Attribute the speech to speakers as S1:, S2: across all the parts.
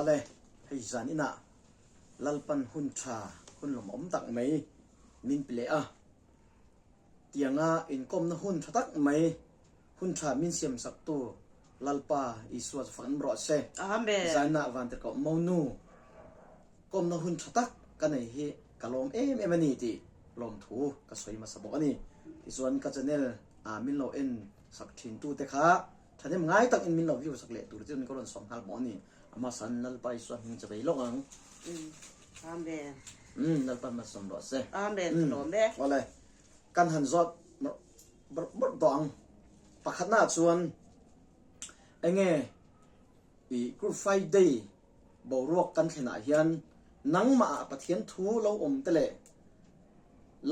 S1: Awle, hei zan inah Lalpan hun tha, hun lawmawm tak mai min pe leh a. Tianga inkawmna hun tha tak mai, hun tha min siamsaktu Lalpa Isua chu fak an rawh se.
S2: Amen.
S1: Zainah Vantirhkoh Monu kawmna hun tha tak ka nei hi ka lawm em em a ni tih lawmthu ka sawi hmasa bawk a ni. Tichuan ka channel ah min lo en sak thin tute kha Thahnem ngai tak in min lo view sak leh tur chuan ka rawn sawm nghal bawk a ni. Ama san Lalpa Isua hming che vei lawk ang.
S2: Amen.
S1: Umm Lalpa hma sawm rawh se.
S2: Amen ka lawm e.
S1: Awle kan han zawt bawrh bawrh tawh ang. Pakhatna ah chuan enge i Good Friday boruak kan thlen ah hian nangmah ah Pathian thu lo awm te leh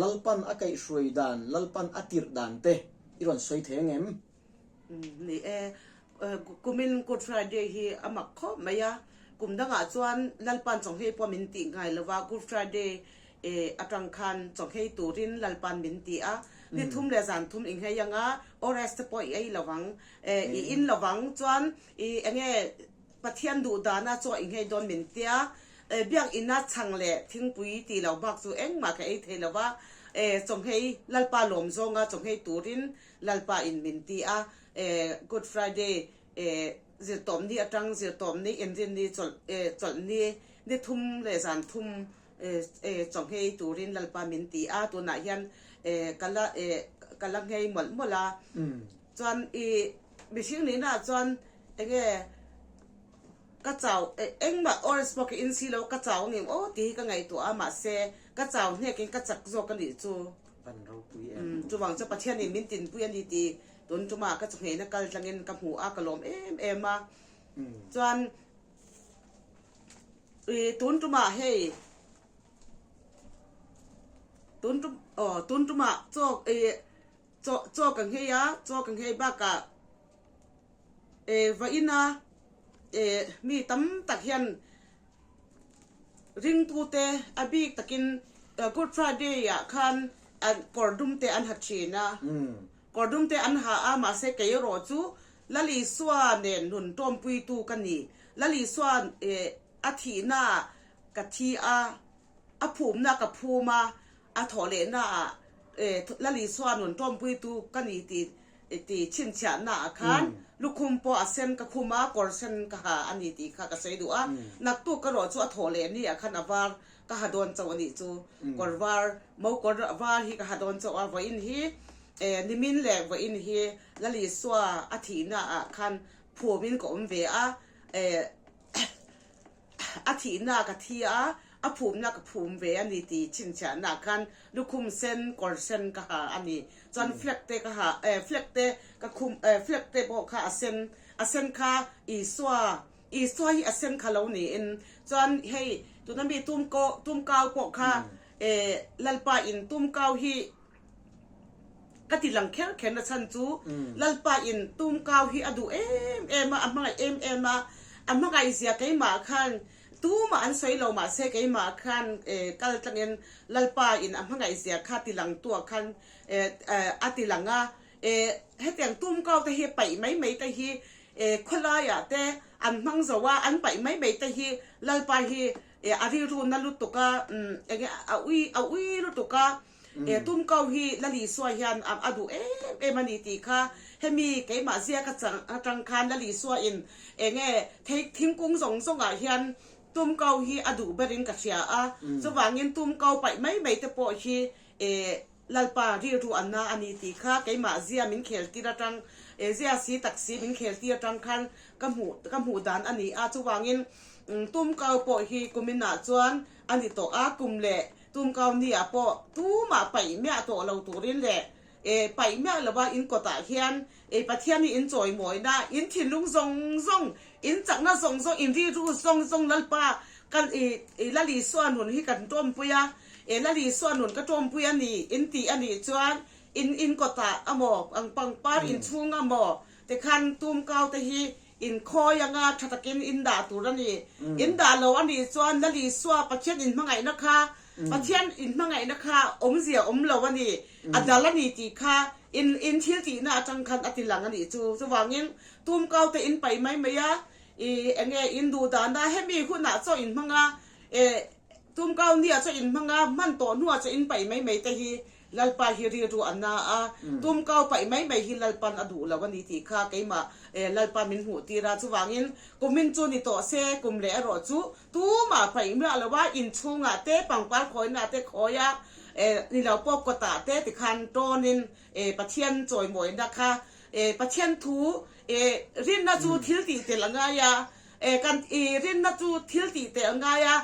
S1: Lalpan a kaihhruai dan, Lalpan a tirh dan te i rawn sawi thei angem?
S2: Ni e, kumin Good Friday hi a mak khawp mai a, kum dangah chuan Lalpan chawnghei pawh min tih ngai lo va, Good Friday atang khan chawnghei turin Lalpan min ti a, ni thum leh zan thum i nghei anga ores te pawh i ei lo vang, i in lo vang chuan i enge Pathian duh dana chaw i nghei dawn min tia, biakina chhang leh thingpui tih loh bak chu engmah ka ei thei lo va, chawnghei Lalpa lawm zawnga chawnghei turin Lalpa in min ti a, Good Friday zirtawpni atang zirtawpni inrinni chawlhni ni thum leh zan thum chawnghei turin Lalpa min ti a, tunah hian ka la ka la nghei mawlh mawlh a, chuan i mihring nihnaah chuan enge ka chau engmah orange pawh ka in si lo ka chau ang em aw tih hi ka ngaihtuah a, mahse ka chau hnekin ka chak zawk a nih chu.
S1: Van ropui em.
S2: Chuvang chu Pathianin min tinpui a ni tih tun tumah ka chawhngheina kal tlangin ka hmu a, ka lawm em em a. Chuan i tun tumah hei tun tum aw tun tumah chaw i chaw chaw ka nghei a, chaw ka nghei bakah e vawiina e mi tam tak hian Ringtute a bik takin Good Friday ah khan kawr dum te an ha thin a, kawr dum te an ha a, mahse kei erawh chu Lal Isua nen nun tawmpuitu ka ni. Lal Isua a thihna ah ka thi a, a phumna ka phum a, a thawh lehna ah Lal Isua nun tawmpuitu ka ni tih Ti chhinchhiahna ah khan lukhum pawh a sen ka khum a, kawr sen ka ha a ni tih kha ka sawi duh a. Naktuk erawh chu a thawh leh ni ah khan a var ka ha dawn chauh a nih chu. Kawr var, mo kawr var hi ka ha dawn chauh a, vawiin hi nimin leh vawiin hi Lal Isua a thihna ah khan phum in ka awm ve a. A thihna ka thi a, a phumna ka phum ve a ni tih chhinchhiahnaah khan lukhum sen, kawr sen ka ha a ni. Chuan flag te ka ha, eh flag te ka khum, eh flag te pawh kha a sen, a sen kha Isua, Isua hi a sen kha lo niin chuan hei tuna mi tumkaw, tumkau pawh kha eh Lalpa in tumkau hi Ka ti lang kher kher na chhan chu Lalpa in tumkau hi a duh em em a, a hmangaih em em a, a hmangaih zia keimah khan tumah an sawi lo mahse keimah khan kal tlangin Lalpa in a hmangaih zia kha ti lang tuah khan a ti lang a, hetiang tumkau te hi paih mai mai te hi khawlaiah te an hmang zo a, an paih mai mai te hi Lalpa hi a rilru na lutuk a, enge a ui a ui lutuk a. He tumkau hi Lal Isua hian a duh em em a ni tih kha hemi keimah ziak atang khan Lal Isua in enge thei thingkung zawng zawngah hian tumkau hi a duh berin ka hria a, chuvangin tumkau paih mai mai te pawh hi Lalpa rilru a na a ni tih kha keimah zia min khel tir atang zia si tak si min khel tir atang khan ka hmuh ka hmuh dan a ni a, chuvangin tumkau pawh hi kuminah chuan a ni tawh a, kum leh Tumkau ni ah pawh tumah paih miah tawh lo turin leh e paih miah lova in kawtah hian e Pathian hi in chawimawina, in thinlung zawng zawng, in chakna zawng zawng, in rilru zawng zawng Lalpa kan e Lal Isua nun hi kan tawmpui a, e Lal Isua nun ka tawmpui a ni in tih a nih chuan in in kawtah amaw ang pangpar inchhung amaw tikhan tumkau te hi Inkhawi anga tha takin in dah tur a ni. In dah lo a nih chuan Lal Isua Pathian inhmangaihna kha Pathian inhmangaihna kha awmzia awm lo a ni, a dal a ni tih kha in in thil tihna atang khan a ti lang a nih chu. Chuvangin tumkau te in paih mai mai a. I enge in duh dana hemi hunah chaw in hmang a, e tumkau nia chaw in hmang a, hman tawh hnuah chaw in paih mai mai te hi Lalpa hi rilru a na a, tumkau paih mai mai hi Lalpan a duh lo a ni tih kha keimah e Lalpa min hmuh tir a, chuvangin kumin chu ni tawh se kum leh erawh chu tumah paih miah lo a, inchhungah te pangpar khawinah te khawi a, e ni lo pawh kawtah te tikhan tawnin e Pathian chawimawina kha e Pathian thu E rinna chu thil tih tel a ngai a, e kan i rinna chu thil tih tel a ngai a,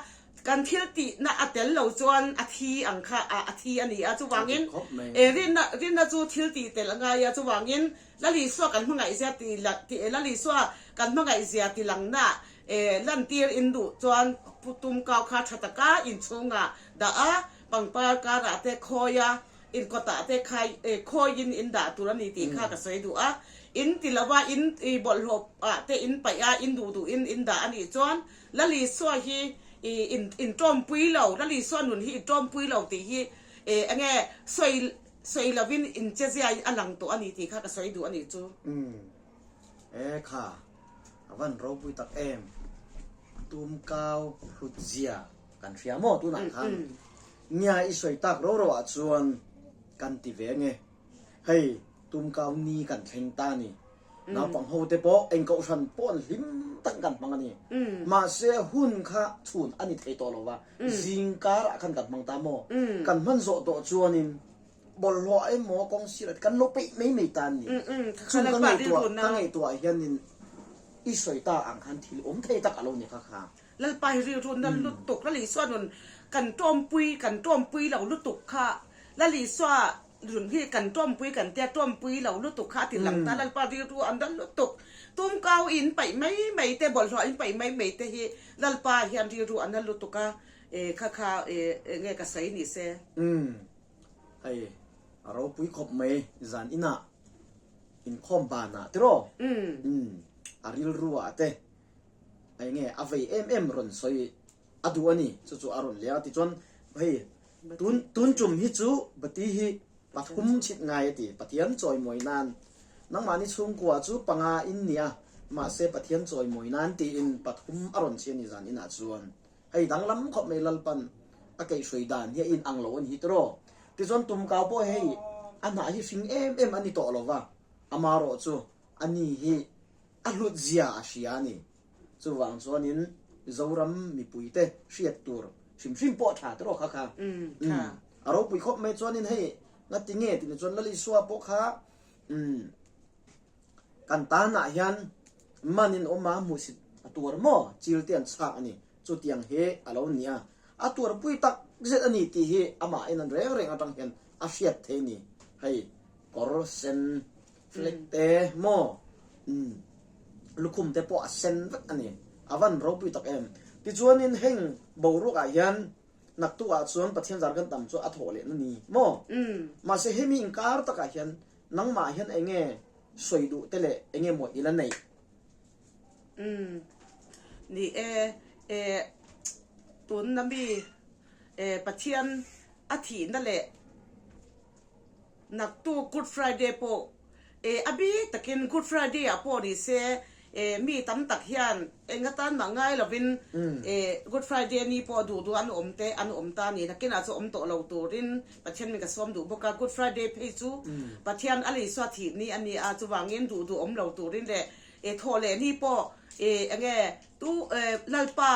S2: kan thil tihna a tel lo chuan a thi ang kha a a thi a ni a, chuvangin e rinna rinna chu thil tih tel a ngai a, chuvangin Lal Isua kan hmangaihzia ti la ti Lal Isua kan hmangaihzia ti langna e lantir in duh chuan Pu Tumkau kha tha taka inchhungah dah a, pangpar karah te khawi a, Inkawtah te kha khawiin in dah tur a ni tih kha ka sawi duh a, in ti lo a, in bawlhhlawh ah te in paih a, in duh duhin in dah a nih chuan Lal Isua hi in in tawmpui lo, Lal Isua nun hi i tawmpui lo tih hi eng nge sawi sawi lovin in che zia a lang tawh a ni tih kha ka sawi duh a nih chu.
S1: Umm e kha a van ropui tak em, tumkau hlut zia kan hria maw tunah khan. Nia i sawi tak ro ro ah chuan kan ti ve nge. Hei tumkau ni kan thleng ta ni. Naupang ho te pawh eng kohhran pawh an hlim tak kan hmang a ni. Mahse hun kha chhun a ni thei tawh lo va, zing kar ah khan kan hmang ta maw? Kan hman zawh tawh chuanin bawlhhlawh emaw kawng sir ah kan lo peih mai mai ta a ni. Chung ka ngaihtuah ka ngaihtuah hianin i sawi ta ang khan thil awm thei tak a lo ni kha kha.
S2: Lalpa hi rilru nal lutuk, Lal Isua nun kan tawmpui, kan tawmpui lo lutuk kha, Lal Isua nun hi kan tawmpui kan tia tawmpui lo lutuk kha a ti lang ta, Lalpa rilru a nal lutuk, tumkau in paih mai mai te, bawlhhlawh in paih mai mai te hi Lalpa hian rilru a nal lutuk a, e kha kha e enge ka sawi ni se.
S1: Umm hei a ropui khawp mai zan inah inkhawm banah tiraw? Umm a rilru ah te Eng nge a vei em em rawn sawi a duh a ni, chu chu a rawn leng a tichuan hei tun tun tum hi chu Bati hi pathum chhit ngai a ti, Pathian chawimawi nan nangmahni chhungkua chu panga in nia mahse Pathian chawimawi nan tiin pathum a rawn chhi a ni zan inah chuan hei danglam khawp mai Lalpan a keihhruai dan hi a in ang lo a ni hi tiraw tichuan tumkau pawh hei a hnah hi hring em em a ni tawh lova amarawh chu a ni hi A hlut zia a hria a ni. Chuvang chuanin Zoram mipuite hriat tur hrim hrim pawh a tha tiraw kha kha. Umm. A ropui khawp mai chuanin hei ngati nge tih ni chuan Lal Isua pawh kha umm kan tanah hian manin awm a hmuhsit a tuar maw chil te an chhak a ni. Chutiang hi a lo ni a. A tuarpui tak zet a ni tih hi amah en an reng reng atang hian a hriat thei a ni. Hei kawr sen Flag te maw umm lukhum te pawh a sen vek a ni. A van ropui tak em. Tichuanin heng boruak ah hian naktuk ah chuan Pathian zar kan tam chu a thawh leh na ni maw? Mahse hemi inkar takah hian nangmah hian enge sawi duh te leh enge maw i la neih?
S2: Umm ni e, e tunna mi e Pathian a thihna leh Naktuk Good Friday pawh e a bik takin Good Friday ah pawh ni se e mi tam tak hian eng atan mah ngai lovin e Good Friday ni pawh duh duh an awm te an awm ta ni nakinah chu awm tawh lo turin Pathian min ka sawm duh bawk a Good Friday phei chu Pathian a Isua thih ni a ni a chuvangin duh duh awm lo turin leh e thawh leh ni pawh e enge tu e Lalpa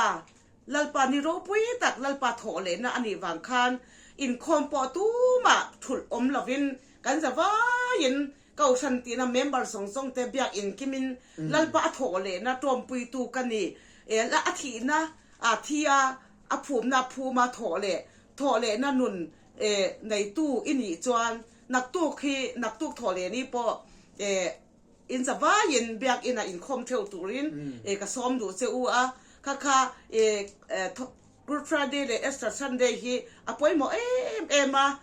S2: Lalpa ni ropui tak Lalpa thawh lehna a nih vang khan inkhawm pawh tumah thulh awm lovin kan za vaiin Kohhran tihna member zawng zawng te biak inkimin Lalpa a thawh lehna tawmpuitu ka ni e a thihna a thi a a phumna a phuma thawh leh thawh lehna nun e neitu i nih chuan naktuk hi naktuk thawh leh ni pawh e In zavaiin biakina inkhawm theuh turin ka sawm duh che u a, kha kha Good Friday leh Easter Sunday hi a pawimawh em em a,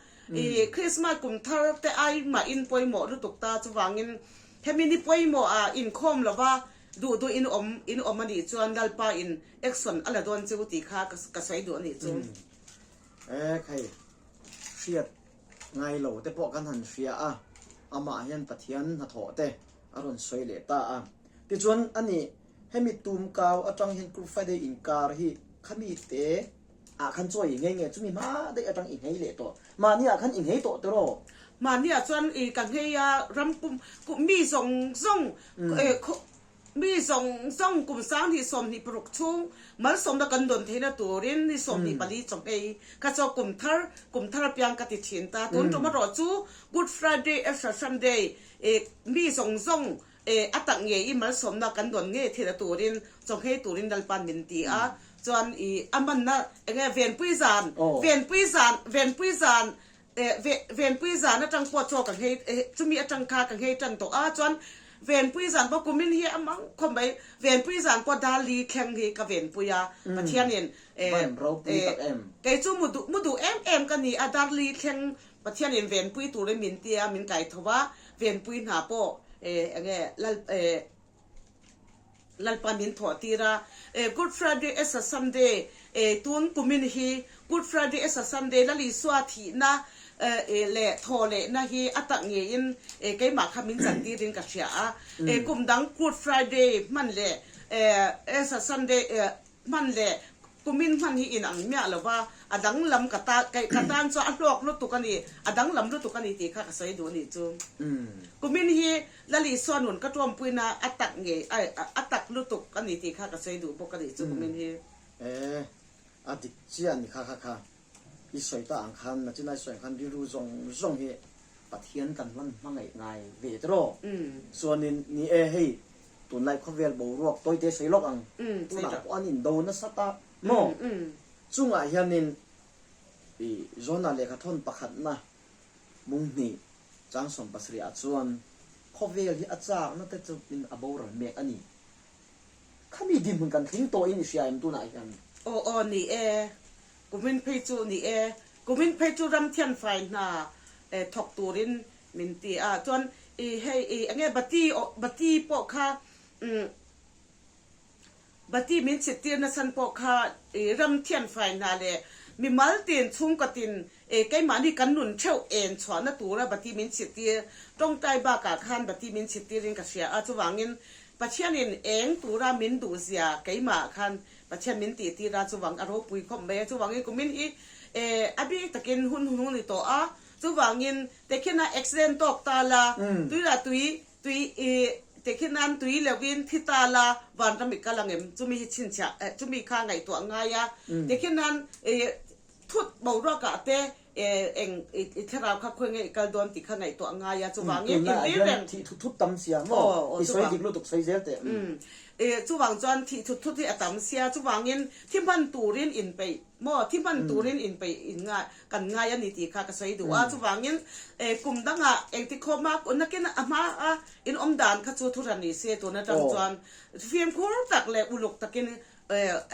S2: Christmas kum thar te ai mahin pawimawh lutuk ta chuvangin hemi ni pawimawh ah inkhawm lova duh duh in awm in awm a nih chuan Lalpa in action a la dawn che u tih kha ka sawi duh a nih chu.
S1: Ek hei hriat Ngai lo te pawh kan han hria a, amah hian Pathian hnathawh te a rawn sawi leh ta a. Tichuan ani. Hemi tumkau atang hian Good Friday inkar hi khami te ah khan chaw i nghei nge chumi hma daih atang i nghei leh tawh. Mahni ah khan i nghei tawh tiraw?
S2: Mahni ah chuan i ka nghei a, ram kum mi zawng zawng Mi zawng zawng kum 2026 chhung malsawmna kan dawn theihna turin ni 24 chawhmei kha chu kum thar kum thar apiang ka ti thin ta. Tun tum erawh chu Good Friday Easter Sunday mi zawng zawng a tak ngei i malsawmna kan dawn ngei theihna turin chawhmei turin Lalpa'n min ti a. Chuan i a manna enge Venpui zan Venpui zan Venpui zan Venpui zan atang pawh chaw ka nghei chumi atang kha ka nghei tan tawh a chuan Venpui zan pawh kumin hi a mang khawp mai Venpui zan pawh dar li thleng hi ka venpui a Pathianin kei chu mu duh mu duh em em ka ni a dar li thleng Pathianin venpui turin min tia min kai tho a venpui hna pawh enge lal Lalpa min thawh tir a, Good Friday Easter Sunday tun kumin hi Good Friday Easter Sunday Lal Isua thihna leh thaw lehna hi a tak ngeiin keimah kha min chan tirin ka hria a, kum dang Good Friday hman leh Easter Sunday hman leh kumin hman hi in ang miah lo va, a danglam ka ta ka tan chuan a hlawk lutuk a ni, a danglam lutuk a ni tih kha ka sawi duh a nih chu. Kumin hi Lal Isua nun ka tawmpuina a tak ngei a tak lutuk a ni tih kha ka sawi duh bawk a nih chu kumin hi.
S1: E, a dik chiah a ni kha kha kha. I sawi ta ang khan, nachina i sawi ang khan rilru zawng zawng hi Pathian kan hman hmangaih ngai ve tiraw? Chuanin, ni e, hei tunlai khawvel boruak tawite sawi lawk ang, tunah pawh an indo nasa ta maw? Chungah hianin i Jona lehkha thawn pakhatna mung hnih chang 70 ah chuan khawvel hi a chakna te chu in a boral mek a ni. Khami dinhmun kan thleng tawhin i hria em tunah hian?
S2: Aw aw ni e, Kumin phei chu ni e, kumin phei chu ram thianfai hna thawk turin min ti a, chuan i hei i enge bati bati pawh kha umm bati min chhit tir nasan pawh kha i ram thianfai hna leh mimal tin chhungkaw tin e keimahni kan nun theuh en chhuahna tura bati min chhit tir tawngtai bakah khan bati min chhit tirin ka hria a, chuvangin Pathianin eng tura min duhzia keimah khan Pathian min tih tir a, chuvang a ropui khawp mai a, chuvangin kumin hi a bik takin hun hun hun ni tawh a, chuvangin tekhin a accident tawk ta la, tui lah tui tui tekhin an tui lohin thi ta la, vanram i kal ang em, chumi hi chhinchhiah chumi kha ngaihtuah ngai a, tekhin an thut boruak ah te Eng i thlarau kha khawi nge i kal dawn tih kha ngaihtuah a ngai a, chuvangin
S1: i ri reng. Thih thut thut tam sia maw? I sawi dik lutuk sawi zel teh.
S2: Chuvang chuan thih thut thut hi a tam sia, chuvangin thi hman turin inpeih maw? Thi hman turin inpeih in ngai kan ngai a ni tih kha ka sawi duh a, chuvangin kum dangah engti khawma nakin a hma a in awm dan kha chu thu hran ni se tun atang chuan fimkhur tak leh uluk takin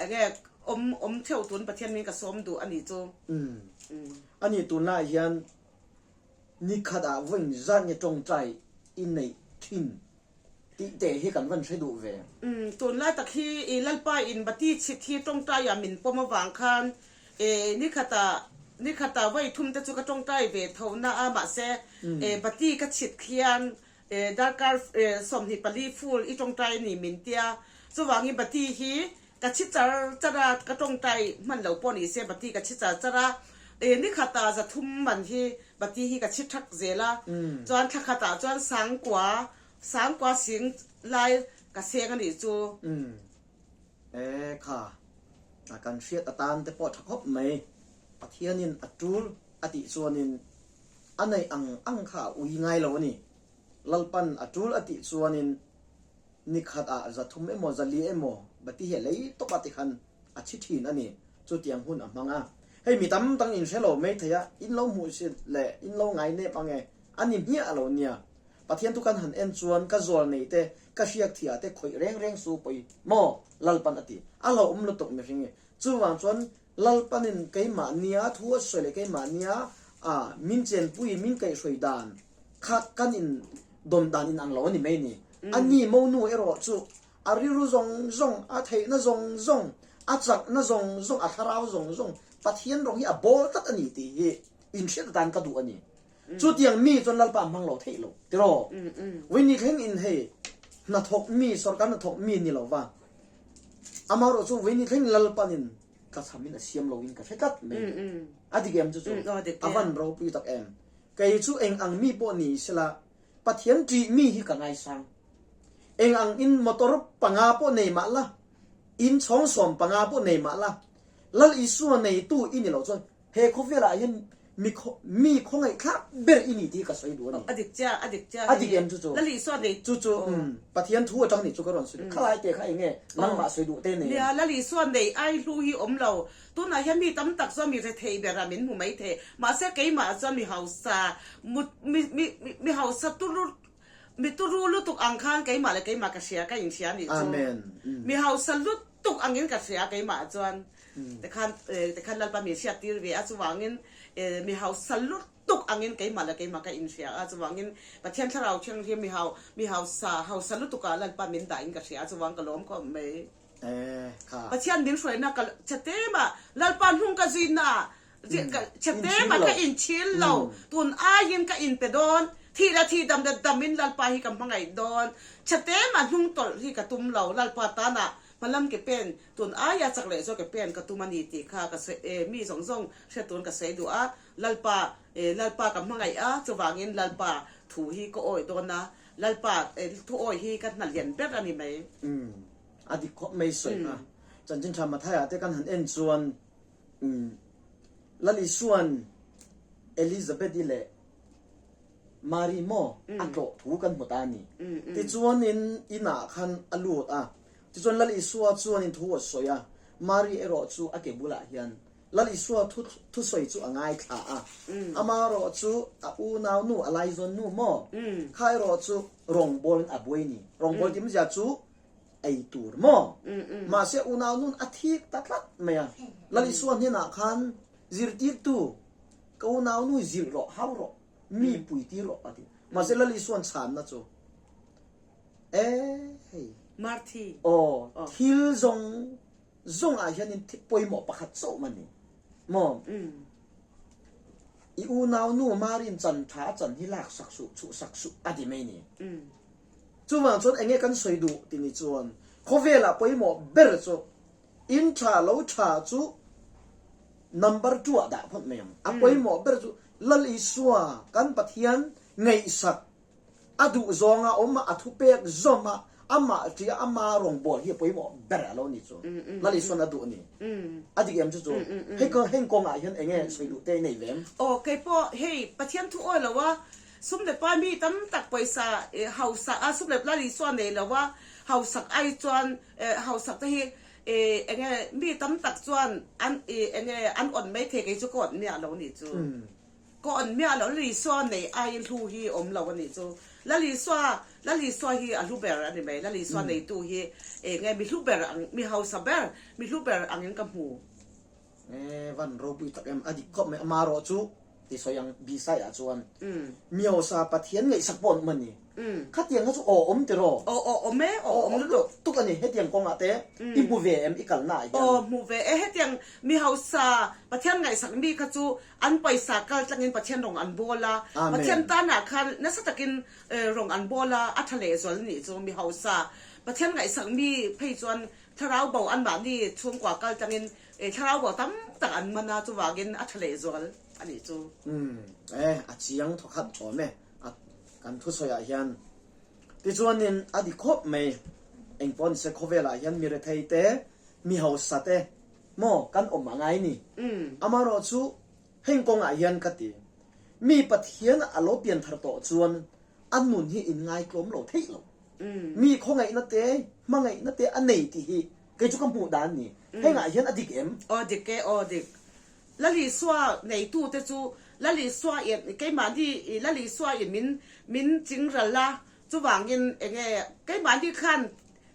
S2: Enge awm awm theuh tun Pathian min ka sawm duh a nih chu.
S1: Umm. A nih tunlai hian nikhat ah vawiin zat nge tawngtai i neih thin tih te hi kan van hre duh ve.
S2: Umm tunlai tak hi i Lalpa in bati chhit hi tawngtai ah min pawm avang khan e nikhat ah nikhat ah vawi thum te chu ka tawngtai ve tho na a mahse e bati ka chhit khian Darkar 24 full i tawngtai a ni min tia, chuvangin bati hi ka chhi char char a, ka tawngtai hman lo pawh ni se bati ka chhi char char a, nikhatah 300 man hi bati hi ka chhi thak zel a, chuan thla khatah chuan sangkua sangkua sing lai ka seng a nih chu.
S1: E kha, kan hriat atan te pawh tha khawp mai, Pathianin a tul a tih chuanin A neih ang ang kha a ui ngai lo a ni. Lalpan a tul a tih chuanin ni khat ah 300 emaw 400 emaw bati hi a lei tawp a tikhan a chhi thin a ni. Chutiang hun a hmang a. Hei mi tam dang in hre lo mai thei a, in lo hmuh si leh in lo ngai nep ang e, a ni hmiah lo nia. Pathian thu kan han en chuan ka zual nei te, ka hriak thiah te khawih reng reng su pawi maw? Lalpan a ti. A hlauhawm lutuk mihring hi. Chuvang chuan Lalpanin keimahnia thu a sawi leh keimahnia a min chenpui, min kaihhruai dan kha kan in dawn dan in ang lo a ni mai ni. A ni monu erawh chu a rilru zawng zawng, a theihna zawng zawng, a chakna zawng zawng, a thlarau zawng zawng Pathian rawng hi a bawl tlat a ni tih hi inhriat atan ka duh a ni. Chutiang mi chuan Lalpa a hmang lo theih lo tiraw? Vawiin ni thleng in hei hnathawk mi, sorkar hnathawk mi ni lo va. Amaherawhchu vawiin thleng Lalpanin tlachhamin a siam loin ka hre tlat mai. A dik em chu chu? A van ropui tak em? Kei chu eng ang mi pawh ni sela Pathian ṭih mi hi ka ngaisang. Eng ang in motor panga pawh nei mah la, in chhawng 15 pawh nei mah la, Lal Isua neitu i ni loh chuan he khawvelah hian mi mi khawngaihthlak ber i ni tih hi ka sawi duh a ni.
S2: A dik chiah, a dik chiah.
S1: A dik em chu chu?
S2: Lal Isua nei.
S1: Chu chu Pathian thu atang nih chu ka rawn sawi duh. Khalai te kha eng nge nangmah sawi duh te nei em?
S2: Nia, Lal Isua nei ai hlu hi awm lo. Tunah hian mi tam tak chuan mi rethei berah min hmu mai thei. Mahse keimah chuan mi hausa mi mi mi mi hausa turu mi turu lutuk ang khan keimah leh keimah ka hria ka inhria a nih chu.
S1: Amen.
S2: Mi hausa lutuk angin ka hria keimah chuan tikhan tikhan Lalpa min hriat tir ve a chuvangin mi hausa lutuk angin keimah leh keimah ka inhria a chuvangin Pathian thlarau thianghlim mi hau mi hausa hausa lutukah Lalpa min dahin ka hria a chuvang ka lawm khawp mai. Pathian min hruaina ka chhe te mah Lalpa hnung ka zuina ah chhe te mah ka inchhil lo tun aiin ka inpe dawn thih leh thih dam leh dam in Lalpa hi ka hmangaih dawn chhe te mah hnung tawlh hi ka tum lo Lalpa tanah hmalam ke pen tun aia chak leh zawk ke pen ka tum a ni tih kha ka sawi mi zawng zawng hriat turin ka sawi duh a Lalpa Lalpa ka hmangaih a chuvangin Lalpa thu hi ka awih dawn a Lalpa thu awih hi ka hna lian ber a ni mai.
S1: A dik khawp mai sawi kha. Chanchin tha Mathaiah te kan han en chuan Lal Isua'n Elizabeth-i leh Mary maw a tlawh thu kan hmu ta a ni. Tichuanin inah khan a lut a. Tichuan Lal Isua chuanin thu a sawi a, Mary erawh chu a ke bulah hian Lal Isua thusawi chu a ngaithla a. Amaherawh chu a unau nu, a laizawn nu maw kha erawh chu rawngbawlin a buai a ni. Rawngbawl timzia chu ei tur maw? Mahse unau nun a thik ta tlat mai a. Lal Isua hnenah khan zirtirtu, Ka unau nu zilh rawh, hau rawh, mi pui tir rawh a ti. Mahse Lal Isua'n chhanna chu, E hei.
S2: Marthi.
S1: Aw, thil zawng zawng ah hianin pawimawh pakhat chauh a ni maw? I unau nu Marin chan tha a chan hi lak sak suh, chhuh sak suh a ti mai ni. Chuvang chuan enge kan sawi duh ti ni chuan khawvelah pawimawh ber chu in tha lo tha chu number two ah dah phawt mai ang. A pawimawh ber chu Lal Isua kan Pathian ngaihsak A duh zawnga awm a, a thupek zawm a, amah ṭih a, ama rawngbâwl hi a pawimawh ber a lo ni chu. Lal Isua'n a duh a ni. A dik em chu chu? Hei ka heng kawngah hian eng nge sawi duh te i nei ve em?
S2: Aw, kei pawh hei Pathian thu awi lo a, sum leh pai mi tam tak pawisa hausak a, sum leh Lal Isua nei lo a, hausak ai chuan hausak te hi eng nge mi tam tak chuan an eng nge an awt mai thei kei chu ka awt miah lo nih chu. Ka awn miah loh Lal Isua neih aiin hlu hi awm lo a nih chu. Lal Isua, Lal Isua hi a hlu ber a ni mai. Lal Isua neitu hi eng nge mi hlu ber ang, mi hausa ber, mi hlu ber angin ka hmu.
S1: E, van ropui tak em, a dik khawp mai. Amarawh chu ti sawi ang Bisai ah chuan mi hausa Pathian ngaihsak pawh an awm a ni. Khatiang kha chu aw awm tiraw?
S2: Aw aw awm e, aw awm lutuk.
S1: Tuk a ni, hetiang kawngah te i hmu ve em i kalna ah hian?
S2: Aw hmu ve e, hetiang mi hausa Pathian ngaihsak mi kha chu An pawisa kal tlangin Pathian rawng an bawl a, Pathian tanah khan nasa takin rawng an bawl a, a tha lehzual nih chu mi hausa Pathian ngaihsak mi phei chuan thlarau bo anmahni chhungkua kal tlangin thlarau bo tam tak an man a, chuvangin a tha lehzual a nih chu.
S1: Umm e, a chiang thawkhat awm e, a kan thusawiah hian. Tichuanin a di khawp mai, engpawh nise khawvelah hian mi rethei te, mi hausa te, Maw kan awm a ngai ni? Amaherawh chu heng kawngah hian ka ti, mi Pathian a lo pian thar tawh chuan a nun hi in ngaitlawm lo theih lo. Mi khawngaihna te, hmangaihna te a nei tih hi kei chu ka hmuh dan ni. Hengah hian a dik em?
S2: Aw dik e, aw dik. Lal Isua neitute chu Lal Isua in keimahni Lal Isua in min min chingral a, chuvangin enge keimahni khan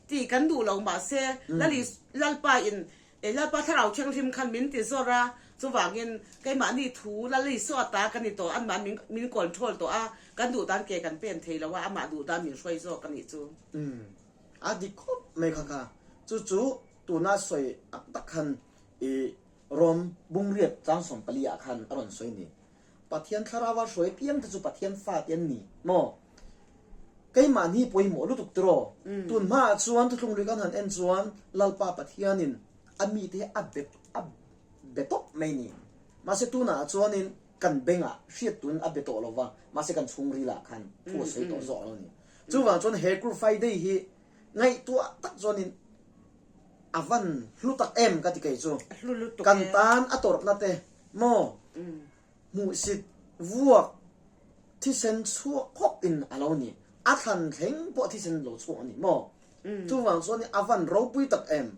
S2: Tih kan duh lo mahse Lali Lalpa in Lalpa Thlarau Thianghlim khan min ti zawr a, chuvangin keimahni thu Lali saw ta ka ni tawh, anmah min min control tawh a, kan duh dan ke kan pen thei lo a, amah duh dan min hruai zawk a nih chu.
S1: Umm a dik khawp mai kha kha. Chu chu tuna sawi tak tak khan i Rom bungriat chang 14 ah khan a rawn sawi ni. Pathian Thlarau a hruai piang te chu Pathian fate an ni maw? Keimahni pawimawh lutuk tiraw? Tun hmaah chuan thuthlung lui kan han en chuan Lalpa Pathianin a mite hi a be a be tawp mai ni. Mahse tunah chuanin kan bengah hriat tunin a be tawh lo va, mahse kan chhungrilah khan thu a sawi tawh zawk lo ni. Chuvang chuan he Good Friday hi ngaihtuah tak chuanin a van hlu tak em ka ti kei chu. Kan tan a tawrhna te maw? Hmuhsit vuak thisen chhuak khawp in a lo ni. A thlan thleng pawh thisen lo chhuak a ni maw? Chuvang chuan a van ropui tak em?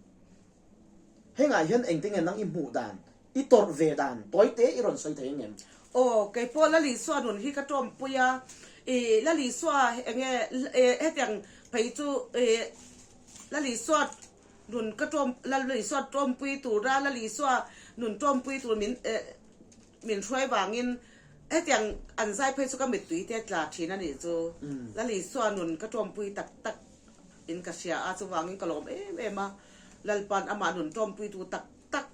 S1: Hengah hian engte nge nang i hmuh dan, i tawrh ve dan tawite i rawn sawi thei ang em?
S2: Aw, kei pawh Lalisua nun hi ka tawmpui a, i Lalisua enge hetiang phei chu i Lalisua nun ka tawm Lalisua tawmpui tura Lalisua nun tawmpui tur min Min hruai vangin hetiang an zai phei chu ka mittui te tla thin a nih chu. Lal Isua nun ka tawmpui tak tak in ka hria a, chuvangin ka lawm em em a. Lalpa'n amah nun tawmpuitu tak tak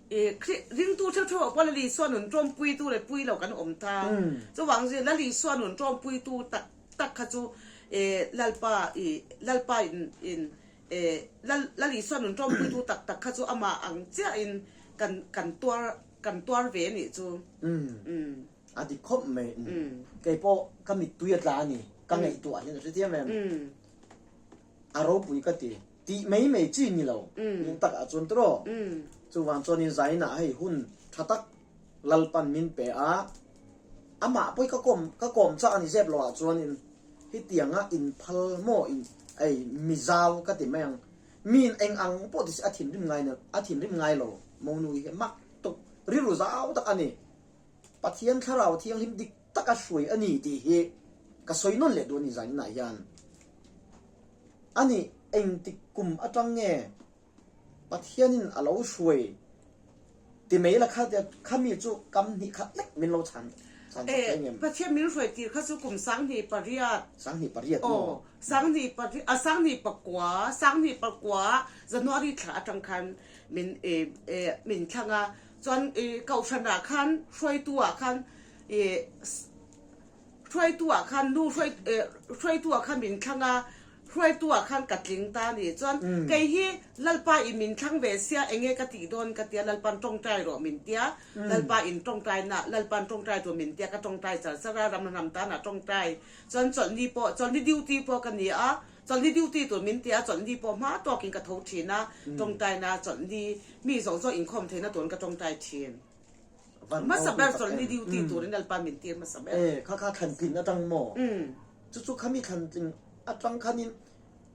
S2: i Khrih ringtu theuh theuh ah pawh Lal Isua nun tawmpuitu leh pui lo kan awm ta. Chuvang zir Lal Isua nun tawmpuitu tak tak kha chu i Lalpa i Lalpa in in E, Lal, Lal Isua nun tawmpuitu tak tak kha chu amah ang chiahin kan, kan tuar, kan tuar ve a nih chu.
S1: Umm. A dik khawp mai. Umm. Kei pawh ka mittui a tla a ni. Ka ngaihtuah hian a hrethiam em? A ropui ka ti. Tih mai mai chi ni lo. Ning takah chuan tiraw? Chuvang chuanin zainah hei hun tha tak Lalpan min pe a, amah pawh hi ka kawm, ka kawm chak a ni zep loah chuanin Hetianga inphal maw in ei mizau ka ti mai ang. Miin eng ang pawh ti se a thinrim ngai a thinrim ngai lo. Monu hi mak tuk rilru zau tak a ni. Pathian thlarau thianghlim dik taka hruai a ni tih hi ka sawi nawn leh duh a ni zaninah hian. Ani engtik kum atang nge Pathianin a lo hruai ti mai la kha tia khami chu kam hnih khat lek min lo chhan chhan sak thei ngem.
S2: Pathian min hruai tir kha chu kum 28.
S1: 28 maw?
S2: Aw, 28 a 24 34 January thla atang khan min min thlang a, chuan kohhran ah khan hruaitu ah khan Hruaitu ah khan nu hruai eh hruaitu ah khan min thlang a, hruaitu ah khan ka tling ta a ni. Chuan kei hi Lalpa in min thlang ve sia enge ka tih dawn ka tia Lalpa'n tawngtai rawh min tia, Lalpa in tawngtai na Lalpa'n tawngtai tur min tia ka tawngtai char char a, ram hnam tan ah tawngtai. Chuan chawlhni pawh chawlhni duty pawh ka ni a, chawlhni duty tur min tia chawlhni pawh hma tawkin ka tho thin a, tawngtai na chawlhni mi zawng zawng inkhawm theihna turin ka tawngtai thin. Hmasa ber chawlhni duty turin Lalpa min tir hmasa ber.
S1: E, kha kha thlantlin atang maw? Chu chu khami thlantlin atang khanin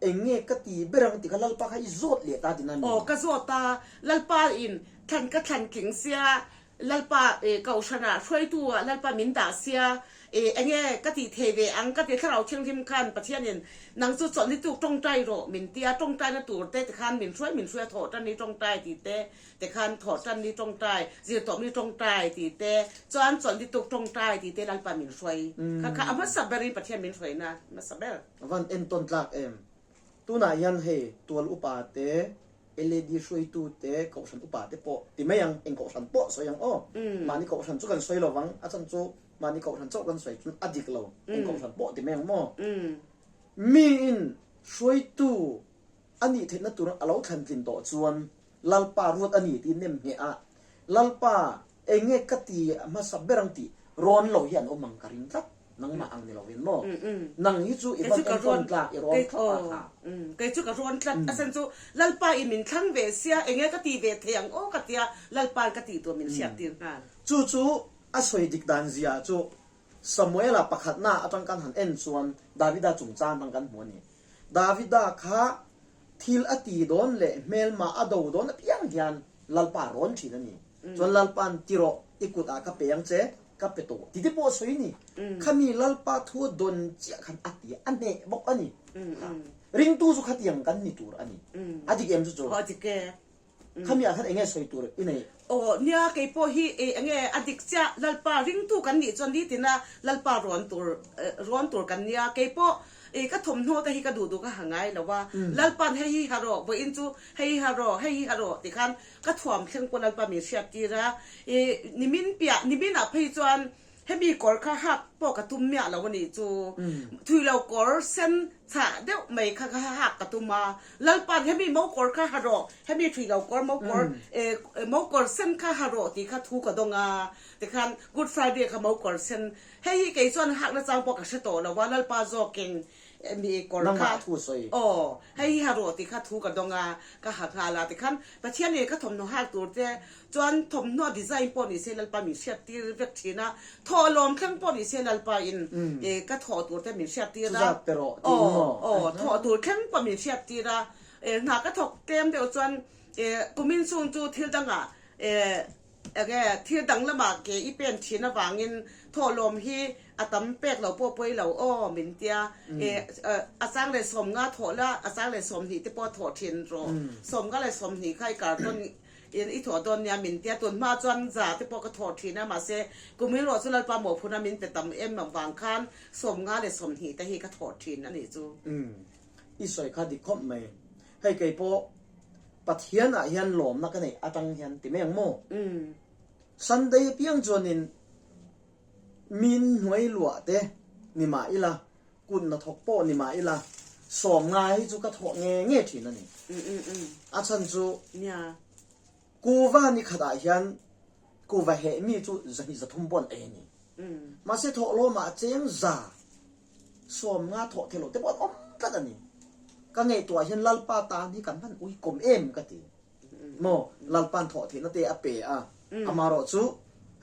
S1: eng nge ka ti ber ang ti kha Lalpa kha i zawt leh ta tina mi?
S2: Aw, ka zawt a, Lalpa in thlan ka thlantling sia, Lalpa e Kohhranah hruaitu ah Lalpa min dah sia, e eng nge ka tih thei ve ang ka ti Thlarau Thianghlim khan Pathianin nang chu chawlhni tuk tawngtai rawh min ti a, tawngtaina tur te tikhan min hruai min hruai a thawh tan hi tawngtai tih te Tikhan thawhtanni tawngtai, zirtawpni tawngtai tih te, chuan chawlhni tuk tawngtai tih te Lalpa min hruai. Kha kha a hmasa berin Pathian min hruaina hmasa ber.
S1: A van entawn tlak em? Tunah hian hei tual upa te, LAD hruaitu te, kohhran upa te pawh ti mai ang, eng kohhran pawh sawi ang aw. Mahni kohhran chu kan sawi lo vang, a chhan chu mahni kohhran chauh kan sawi chuan a dik lo, eng kohhran pawh ti mai ang maw? Miin hruaitu a nih theihna tur a lo thlantlin tawh chuan Lalpa ruat a ni tih nem ngheh a, Lalpa eng nge ka ti hmasa ber ang tih rawn lo hi an awm ang ka ring tlat, nangmah ang ni lovin maw? Nang hi chu i van enkawn tlak i rawn thlap a kha.
S2: Kei chu ka rawn tlat, a chhan chu Lalpa i min thlang ve sia eng nge ka ti ve thei ang aw ka tia Lalpa'n ka tih tur min hriat tir nghal.
S1: Chu chu a sawi dik dan zia chu Samuela pakhatna atang kan han en chuan Davida chungchang atang kan hmu a ni. Davida kha Thil a ti dawn leh hmelma a do dawn apiang hian Lalpa a rawn thin a ni. Chuan Lalpa'n ti rawh, i kut ah ka pe ang che, ka pe tawh ti te pawh a sawi a ni. Khami Lalpa thu a dawn chiah khan a ti a, a hneh bawk a ni. Ringtu chu khatiang kan ni tur a ni. A dik em chu chu?
S2: Aw a dik e.
S1: Khami ah khan eng nge sawi tur i nei?
S2: Aw, nia kei pawh hi eng nge a dik chiah, Lalpa ringtu kan nih chuan nitina Lalpa rawn tur rawn tur kan nia, kei pawh i ka thawmhnaw te hi ka duh duh ka ha ngai lo a, Lalpa'n hei hi ha rawh, vawiin chu hei hi ha rawh, hei hi ha rawh ti khan ka thuam thleng pawh Lalpa min hriat tir a, i nimin piah nimin ah phei chuan. Hemi kawr kha hak pawh ka tum miah lo a nih chu. Thuilo kawr sen chhah deuh mai kha kha hak ka tum a. Lalpa'n hemi mo kawr kha ha rawh, hemi thuilo kawr mo kawr mo kawr sen kha ha rawh tih kha thu ka dawng a. Tikhan Good Friday kha mo kawr sen hei hi kei chuan hakna chang pawh ka hre tawh lo a, Lalpa zawkin Mi kawr kha aw hei hi ha rawh tih kha thu ka dawng a, ka ha nghal a tikhan Pathian in ka thawmhnaw hak tur te chuan thawmhnaw design pawh ni se Lalpa min hriat tir vek thin a, thawh lawm thleng pawh ni se Lalpa in ka thawh tur te min hriat tir a, aw aw thawh tur thleng pawh min hriat tir a, hna ka thawk tlem deuh chuan kumin chhung chu thil dangah Enge thil dang lamah ke i pen thin avangin thawhlawm hi a tam pek lo pawh pawi lo aw min tia. E a chang leh 50 thawh la, a chang leh 20 te pawh thawh thin rawh. 50 leh 20 kha i carton in i thawh dawn nia min tia. Tun hma chuan za te pawh ka thawh thin a, mahse kum erawh chu Lalpa mawhphurhna min pe tam em avang khan 50 leh 20 te hi ka thawh thin a nih chu.
S1: I sawi kha dik khawp mai. Hei kei pawh Pathian ah hian lawmna ka neih atang hian ti mai ang maw? Sunday apiang chuanin min hnuai luah te ni mah ila, kut hnathawk pawh ni mah ila, 50 hi chu ka thawh nge nge thin a ni. A chhan chu kuva ni khatah hian kuva heh mi chu 200 300 pawh an ei a ni. Mahse thawhlawmah cheng za 50 thawh theilo te pawh an awm tlat a ni. Ka ngaihtuah hian Lalpa tan hi kan hman ui kawm em ka ti. Maw Lalpa'n thawh theihna te a pe a, amarawh chu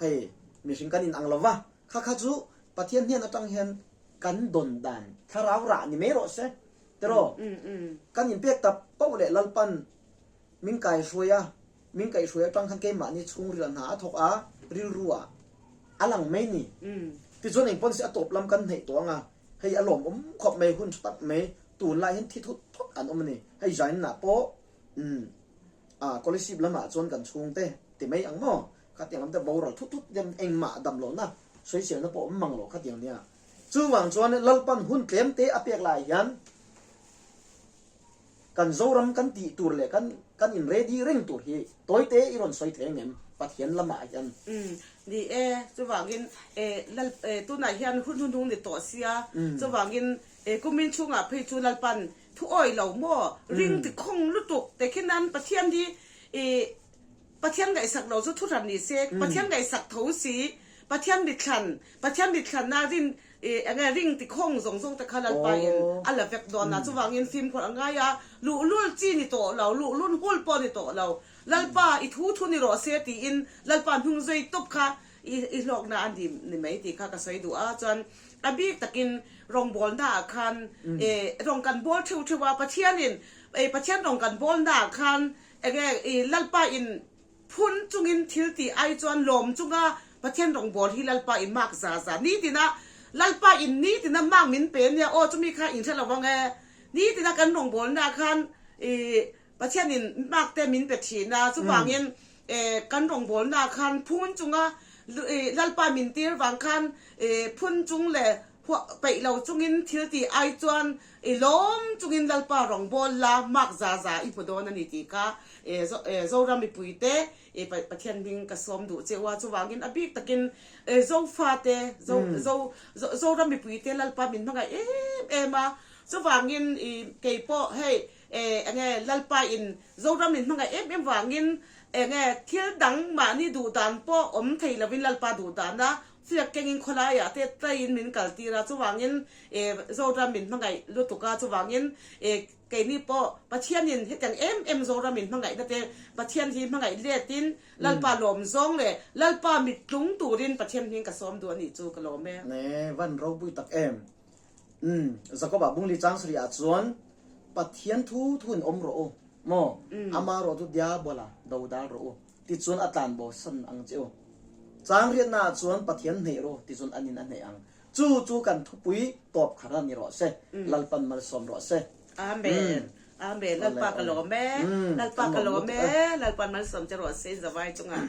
S1: hei mihring kan inang lo va, kha kha chu Pathian hnen atang hian kan dawn dan thlarau rah ni mai rawh se tiraw? Kan inpek ta poh leh Lalpa'n min kaihruai a, Min kaihhruai atang khan keimahni chhungril a hna a thawk a, rilru ah a lang mai ni. Tichuan engpawn si a tawp lam kan hneih tawh ang a, hei a lawmawm khawp mai, hun tha tak mai, tunlai hian thi thut thut an awm a ni. Hei Zainna pawh umm ah Kolasib lamah chuan kan chhungte ti mai ang maw, khatiang lam te boral thut thut te engmah dam lohna sawiselna pawh awm mang lo khatiang nia. Chuvang chuan Lalpan hun tlem te a pek lai hian, Kan Zoram kan tih tur leh kan kan in ready reng tur hi tawite i rawn sawi thei angem Pathian lamah hian?
S2: Umm ni e, chuvangin e lal e tunah hian hun hunhung ni tawh sia, chuvangin e kumin chhungah phei chu Lalpan thu awi lo maw ring ti khawng lutuk te khi nan Pathian hi e Pathian ngaihsak lo chu thuhran ni se, Pathian ngaihsak tho si, Pathian mithlan Pathian mithlanna rin I enge ring ti khawng zawng zawng te kha Lalpa in a la vek dawn a, chuvangin fimkhur a ngai a, luhlul chi ni tawh lo, luhlun hul pawh ni tawh lo, Lalpa i thu thu ni rawh se tiin Lalpa hnung zui tawp kha i i hlawkna a ni ni mai tih kha ka sawi duh a, chuan a bik takin rawngbawlna ah khan e rawng kan bawl theuh theuh a, Pathianin e Pathian rawng kan bawlna ah khan enge i Lalpa in Phun chungin thil tih ai chuan lawm chunga Pathian rawngbâwl hi Lalpa in mak za za nitina Lalpa in nitina mak min pe nia aw chumi kha in hre lo vang e nitina kan rawngbâwlna khan i Pathian in mak te min pe thin a chuvangin e kan rawngbâwlna khan phun chunga i Lalpa min tir vang khan i phun chung leh huah peih lo chungin thil tih ai chuan I lawm chungin Lalpa rawngbâwl la mak za za i hmu dawn a ni tih kha Zoram mipuite Pathian hming ka sawm duh che u a, chuvangin a bik takin Zofate, Zoram mipuite Lalpa min hmangaih em em a, chuvangin kei pawh hei enge Lalpa in Zoram min hmangaih em em vangin enge thil dang mahni duh dan pawh awm thei lovin Lalpa duh dana Fiak kengin khawlaiah te tlaiin min kaltir a, chuvangin e Zoram min hmangaih lutuk a, chuvangin e keini pawh Pathianin hetiang em em Zoram min hmangaihna te Pathian hi hmangaih letin Lalpa lawm zawng leh Lalpa mit tlung turin Pathian hming ka sawm duh a nih chu ka lawm e.
S1: Ne van ropui tak em. Umm Jakob ah bungli chang sarih ah chuan Pathian thu thu in awm rawh u maw ama rawh chu diabola dodal rawh u. Tichuan a tlan bosan ang che u. Chang riatna ah chuan Pathian hneih ru tichuan an in a hneih ang. Chu chu kan thupui tawp khat a ni rawh se. Lalpan malsawm rawh se.
S2: Amen. Amen. Lalpa ka lawm e. Lalpa ka lawm e. Lalpan malsawm che rawh se in zavai chungah.